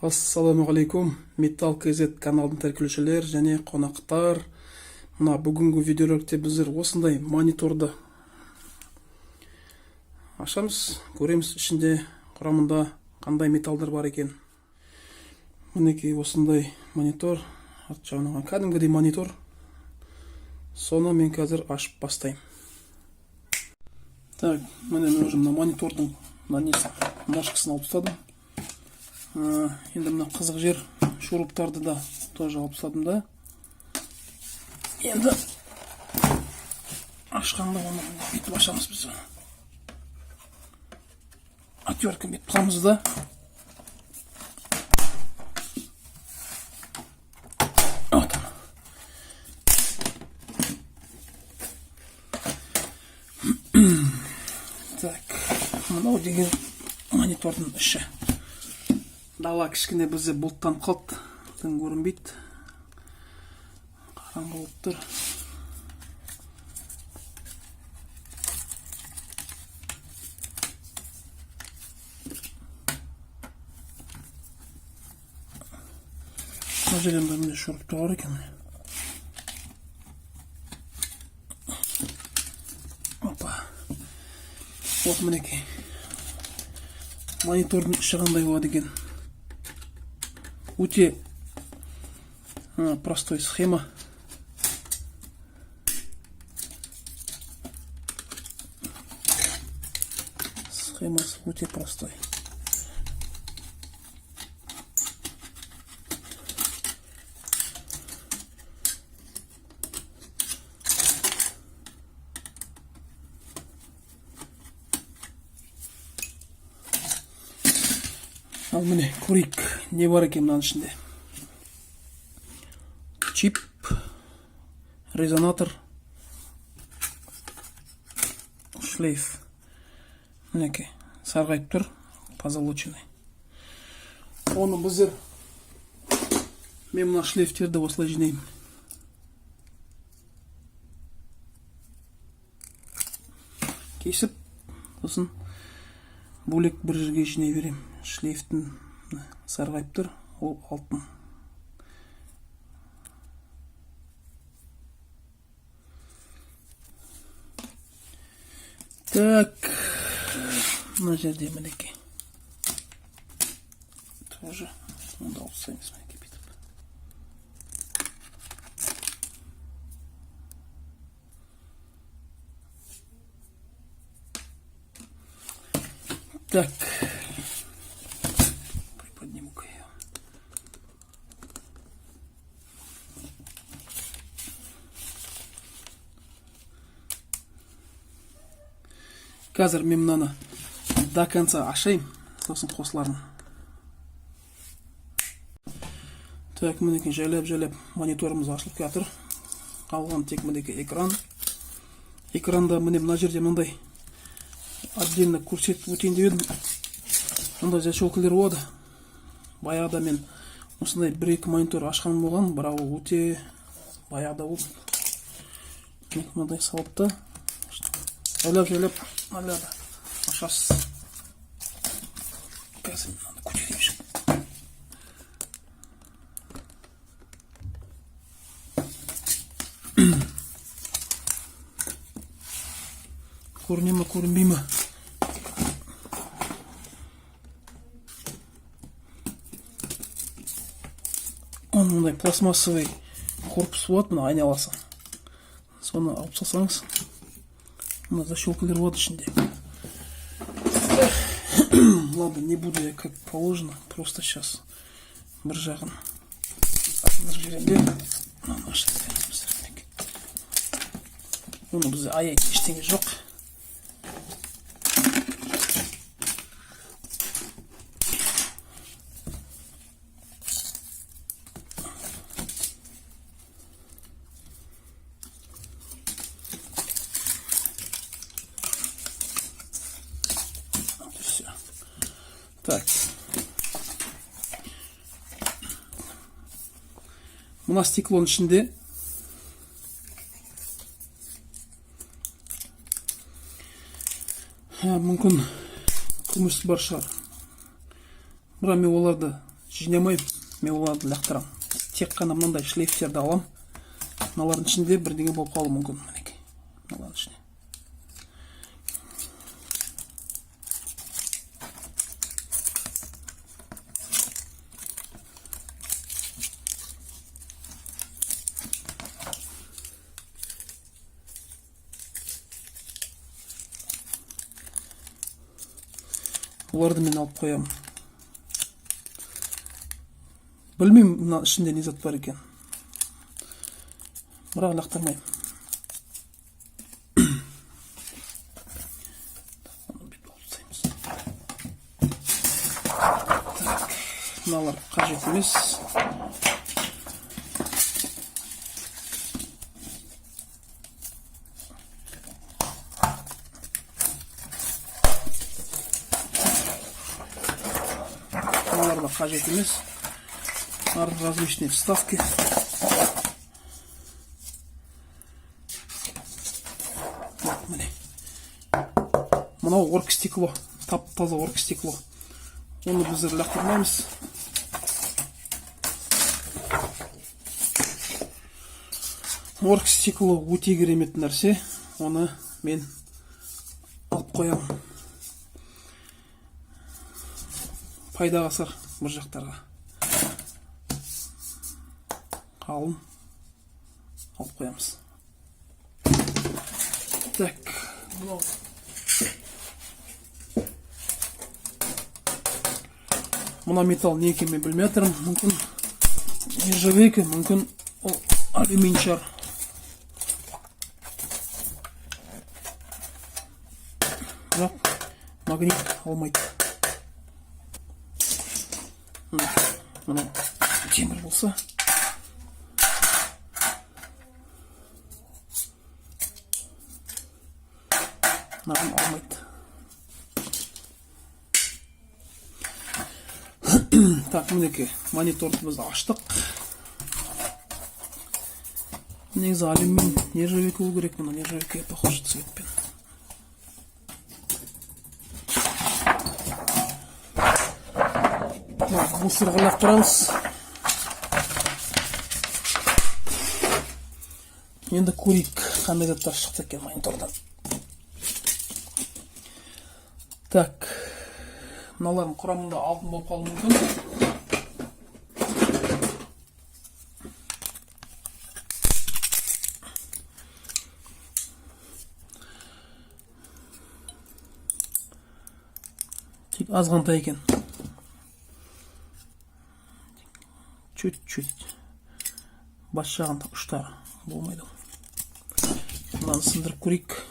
Ассалаумағалейкум, Металл KZ каналының тіркелушілер және қонақтар. Мына бүгінгі видеороликте біздер осындай мониторды ашамыз, көреміз, ішінде, құрамында қандай металдар бар екен. Мінекей, осындай монитор, арт жағынан кәдімгідей монитор. Соны мен қазір ашып бастаймын. Так, міне, мен уже мына монитордың мына несін, ножкасын алып тастадым. Енді мына қызық жер, шуруптарды да тоже алып тастадым да. Енді ашқанда оны бүйтіп ашамыз біз, оны отвертка бүйтіп қыламыз да. Вот она. Так, мынау деген монитордың іші. Дала кішкене бізде бұлттанып қалды, тым көрінбейді, қараңғы болып тұр. Мына жерде міне, шуруптар бар екен, міне. Опа, вот, мінекей, монитордың іші қандай болады екен. Өте простой схема. Схемасы өте простой. Ал міне, көрейік, не бар екен мынаның ішінде. Чип, резонатор, шлейф. Мінекей, сарғайып тұр, позолоченный. Оны біздер, мен мына шлейфтерді осылай жинаймын, кесіп, сосын бөлек бір жерге жинай беремін. Шлейфтің, мына, сарғайып тұр, ол алтын. Так, мына жерде, мінекей, тоже оны да алып тастаймыз, мінекей, бүйтіп. Так, приподниму-ка я. Қазір мен мынаны до конца ашайын, сосын қосылармын. Так, мінекей, жайлап жайлап мониторымыз ашылып жатыр. Қалған тек, мінекей, экран. Экранда, міне, мына жерде мындай отдельно көрсетіп өтейін деп едім, мындай защелкалар болады. Баяғыда мен осындай бір екі монитор ашқан болған, бірақ ол өте баяғыда болды. Міне, мынандай салып та, жайлап жайлап мынайларды ашасыз. Қазір мынаны көтерейінші. Көріне ме, көрінбей ме? Оның мындай пластмассовый корпус болады, мына айналасы. Соны алып салсаңыз, мына защелкалар болады ішінде. Ладно, не буду я как положено, просто сейчас бір жағын асындырып жіберемін де, мынаны ашып жібереміз. Оны бізде аяйтын ештеңе жоқ. Вот и все. Так. Мына стеклоның ішінде мүмкін күміс бар шығар, бірақ мен оларды Жинамаймын мен, оларды лақтырамын. Тек қана мынандай шлейфтерді аламын. Мыналардың ішінде бірдеңе болып қалуы мүмкін, мінекей, мыналардың ішінде. Оларды мен алып қоямын. Білмеймін, мына ішінде не зат бар екен, бірақ лақтырмаймын. Оны бүйтіп алып тастаймыз. Так, мыналар қажет емес. Мыналар да қажет емес. Различные вставки. Вот, міне, мынау оргстекло, тап таза оргстекло. Оны біздер лақтырмаймыз. Оргстекло өте керемет нәрсе, оны мен алып қоямын, пайдаға асар бір жақтарға. Қалың алып қоямыз. Так, мына металл не екенін мен білмей жатырмын. Мүмкін, нержавейка, мүмкін, ол алюминий шығар. Бірақ магнит алмайды. Мынау темір болса, мынаған алмайды. Так, мінекей, мониторды біз аштық. Негізі алюминий, нержавейка болу керек. Мына нержавейка похож цветпен. Мына мусорға лақтырамыз. Енді көрейік, қандай заттар шықты екен монитордан. Так, мыналардың құрамында алтын болып қалуы мүмкін. Тек азғантай екен, чуть чуть бас жағында, ұштары болмайды. Мынаны сындырып көрейік.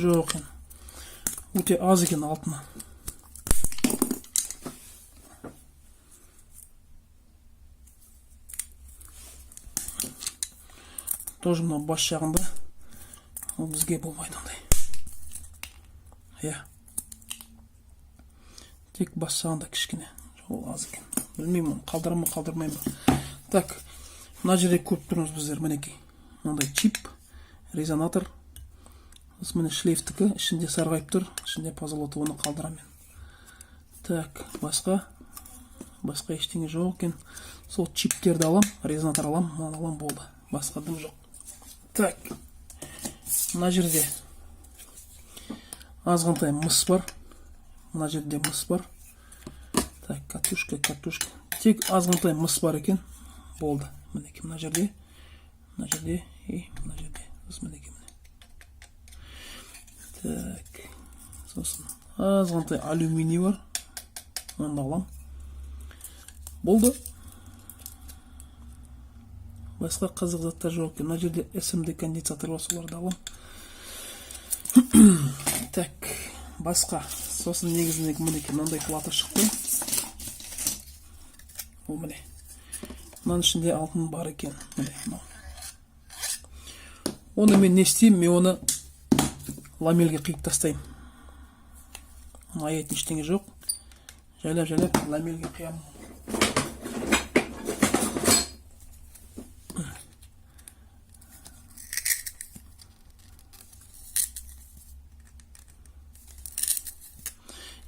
Жоқ екен, өте аз екен алтыны. Тоже мынау бас жағында, ол бізге болмайды ондай. Иә, тек бас жағында кішкене. Ол аз екен, білмеймін, оны қалдырамын ба, қалдырмаймын ба. Так, мына жерде көріп тұрмыз біздер, мінекей, мынандай чип резонатор. Осы, міне, шлейфтікі, ішінде сарғайып тұр, ішінде позолота, оны қалдырамын мен. Так, басқа ештеңе жоқ екен. Сол чиптерді алам, резонатор алам, мынаны алам, болды, басқа дым жоқ. Так, мына жерде азғантай мыс бар, мына жерде мыс бар. Так, катушка, катушка, тек азғантай мыс бар екен, болды. Мінекей, мына жерде, мына жерде и мына жерде. Сосын, мінекей, міне. Так, сосын азғантай алюминий бар, оны да аламын, болды. Басқа қызық заттар жоқ екен. Мына жерде СМД конденсатор бар, соларды аламын. Так, басқа, сосын негізінде, мінекей, мынандай плата шықты. Ол міне, мынаның ішінде алтын бар екен. Міне, мынау. Оны мен не істеймін? Мен оны ламельге қиып тастаймын. Оны аяйтын ештеңе жоқ, жайлап жайлап ламельге қиямын.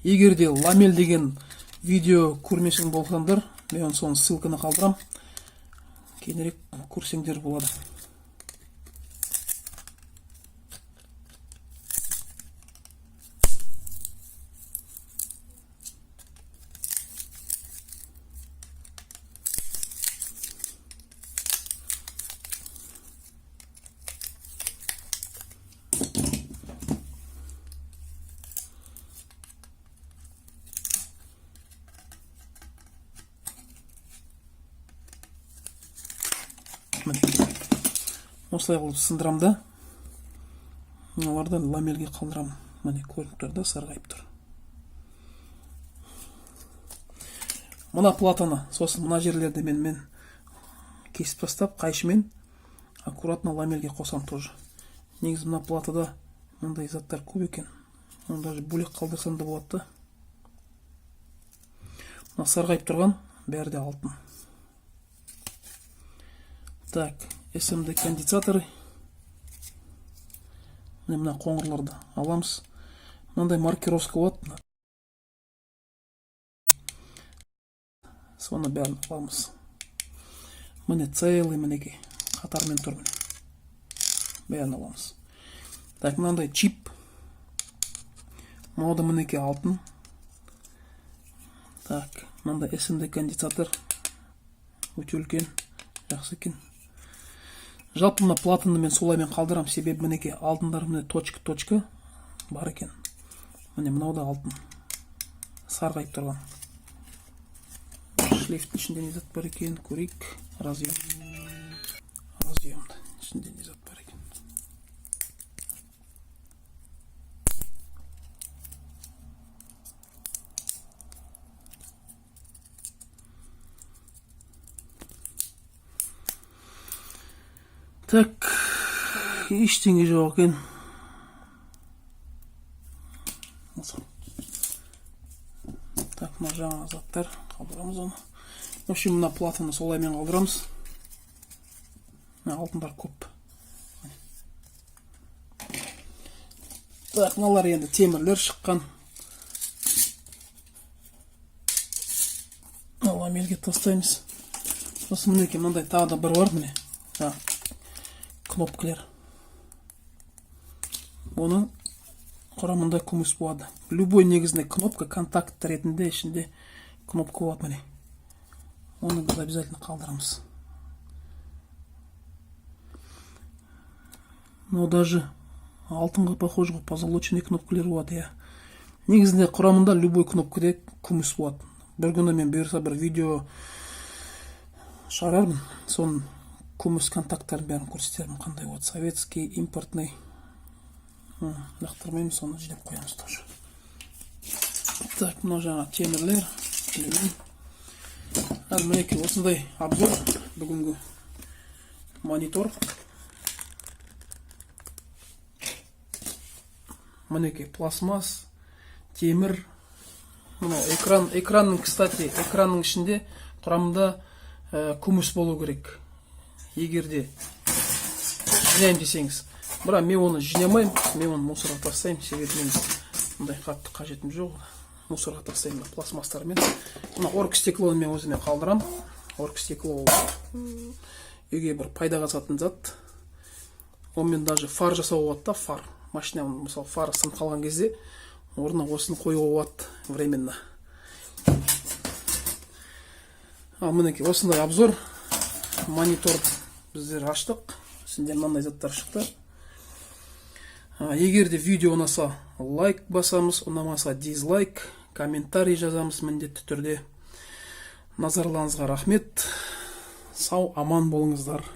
Егер де ламель деген видео көрмесең болсаңдар, мен соның ссылканы қалдырам, кейінірек көрсеңдер болады. Міне, осылай қылып сындырамын да, мыналарды ламельге қалдырамын. Міне, көрініп тұр да, сарғайып тұр. Мына платаны, сосын мына жерлерді мен кесіп тастап, қайшымен аккуратно ламельге қосамын тоже. Негізі мына платада мындай заттар көп екен, оны даже бөлек қалдырсам да болады да. Мына сарғайып тұрған бәрі де алтын. Так, СМД конденсаторы. Міне, мына қоңырларды аламыз. Мынандай маркировка болады, соны бәрін аламыз. Міне, целый, мінекей, қатармен тұр, міне, бәрін аламыз. Так, мынандай чип, мынау да, мінекей, алтын. Так, мынандай СМД конденсатор, өте үлкен, жақсы екен. Жалпы мына платаны мен солаймен қалдырамын, себебі, мінекей, алтындар, міне, точка точка бар екен. Міне, мынау да алтын, сарғайып тұрған. Шлейфтің ішінде не зат бар екен, көрейік. Разъем, разъемда ішінде не зат бар екен? Так, ештеңе жоқ екен. Осы. Так, мына жаңа заттар, қалдырамыз оны. В общем, мына платаны солаймен қалдырамыз. Мына алтындар көп. Так, мыналар енді темірлер шыққан. Ламельге тастаймыз. Сосын, мінекей, мынандай тағы да бір бар, міне, жаңағы кнопкалар. Оның құрамында күміс болады. Любой негізінде кнопка контакт ретінде ішінде кнопка болады, міне, оны біз обязательно қалдырамыз. Мынау даже алтынға похож ғой, позолоченный кнопкалар болады, иә. Негізінде құрамында любой кнопкада күміс болады. Бір күні мен, бұйырса, бір видео шығарармын, соның күміс контакттарын бәрін көрсетермін, қандай болады, советский, импортный. Лақтырмаймыз, соны жинап қоямыз тоже. Так, мынау жаңа темірлер, білмеймін. Ал мінекей, осындай обзор бүгінгі. Монитор, мінекей, пластмасс, темір. Мынау экран. Экранның, кстати, экранның ішінде құрамында күміс болу керек, егер де жинаймын десеңіз. Бірақ мен оны жинамаймын, мен оны мусорға тастаймын, себебі мен мұндай қатты қажетім жоқ. Мусорға тастаймын мына пластмасстармен. Мына оргстеклоны мен өзіме қалдырамын. Оргстекло ол үйге бір пайдаға асатын зат. Онымен даже фар жасауға болады да, фар. Машина, мысалы, фары сынып қалған кезде орнына осыны қоюға болады временно. Ал мінекей, осындай обзор. Монитор біздер аштық, ішінде мынандай заттар шықты. Егер де видео ұнаса, лайк басамыз, ұнамаса, дизлайк, комментарий жазамыз міндетті түрде. Назарларыңызға рахмет, сау аман болыңыздар.